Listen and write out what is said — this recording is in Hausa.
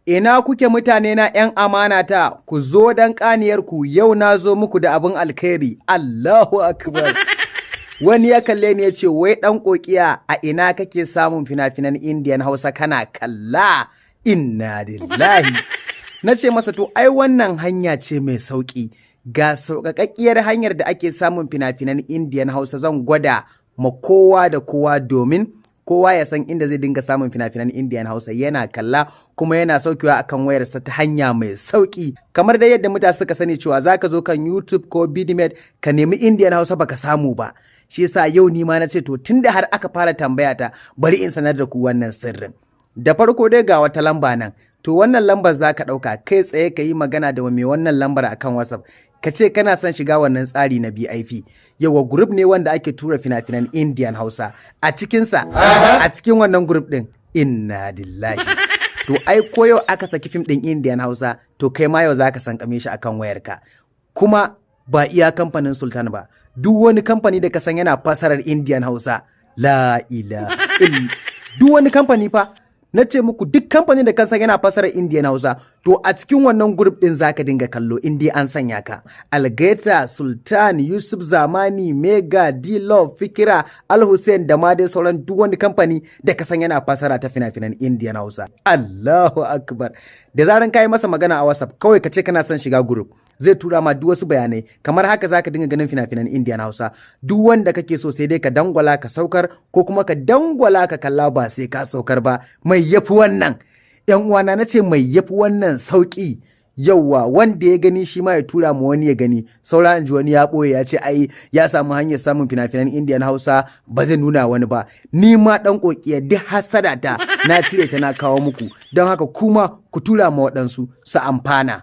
Ina kuke mutane na 'yan amana ta, ku zo don ƙaniyarku, yau na zo muku da abin alkhairi. Allahu akbar. Wani ya kalle ni ya ce, "Wai ɗan ƙoƙiya, a ina kake samun fina-finan Indiyan Hausa kana kalla?" Inna lillahi. Na ce masa, "To ai wannan hanya ce mai sauƙi. Ga sauƙaƙaƙƙiyar hanyar da ake samun fina-finan Indiyan Hausa, zan gwada ma kowa da kowa domin kowa ya san inda zai dinga samun fina-finan Indiyan Hausa yana kalla kuma yana saukewa akan wayarsa ta hanya mai sauki." Kamar dai yadda mutane suka sani cewa zaka zo kan YouTube ko Vidmate ka nemi Indiyan Hausa baka samu ba. Shi yasa yau ni ma na ce, to tunda har aka fara tambaya ta, bari in sanar da ku wannan sirrin. Da farko dai ga wata lamba nan. To wannan lambar za ka ɗauka kai tsaye ka yi magana da mai wannan lambar akan WhatsApp. Ka ce kana son shiga wannan tsari na VIP. Yawa, group ne wanda ake tura fina-finan Indian Hausa. A cikinsa, a cikin wannan group ɗin, inna lillahi. To ai ko yau aka saki fim ɗin Indian Hausa, to kai ma yau za ka sankame shi akan wayarka. Kuma ba iya kamfanin Sultan ba. Duk wani kamfani da ka san yana fasarar Indian Hausa. La ilaha. Duk wani kamfani fa, na ce muku, duk kamfanin da kan san yana fasarar Indian Hausa, to a cikin wannan group din zaka dinga kallo in dai an sanya ka. Algaita, Sultan, Yusuf Zamani, Mega, D-Love, Fikira, Al Hussein da ma dai sauran duk wani kamfani da ka san yana fasara ta fina-finan Indian Hausa. Allahu akbar. Da zaran ka yi masa magana a WhatsApp, kawai ka ce kana son shiga group, zai tura ma duk wasu bayanai. Kamar haka zaka dinga ganin fina-finan Indian Hausa duk wanda kake so, sai dai ka dangwala ka saukar ko kuma ka dangwala ka kalla, ba sai ka saukar ba. Mai yafi wannan, yan uwana? Na ce mai yafi wannan sauki? Yauwa, wanda ya gani shi ma ya tura ma wani ya gani. Saura in ji wani ya ɓoye ya ce ai ya samu hanyar samun fina-finan Indian Hausa, ba zai nuna wani ba. Ni ma ɗan ƙoƙiya, duk hasada ta na cire ta na kawo muku, don haka kuma ku tura ma waɗansu su amfana.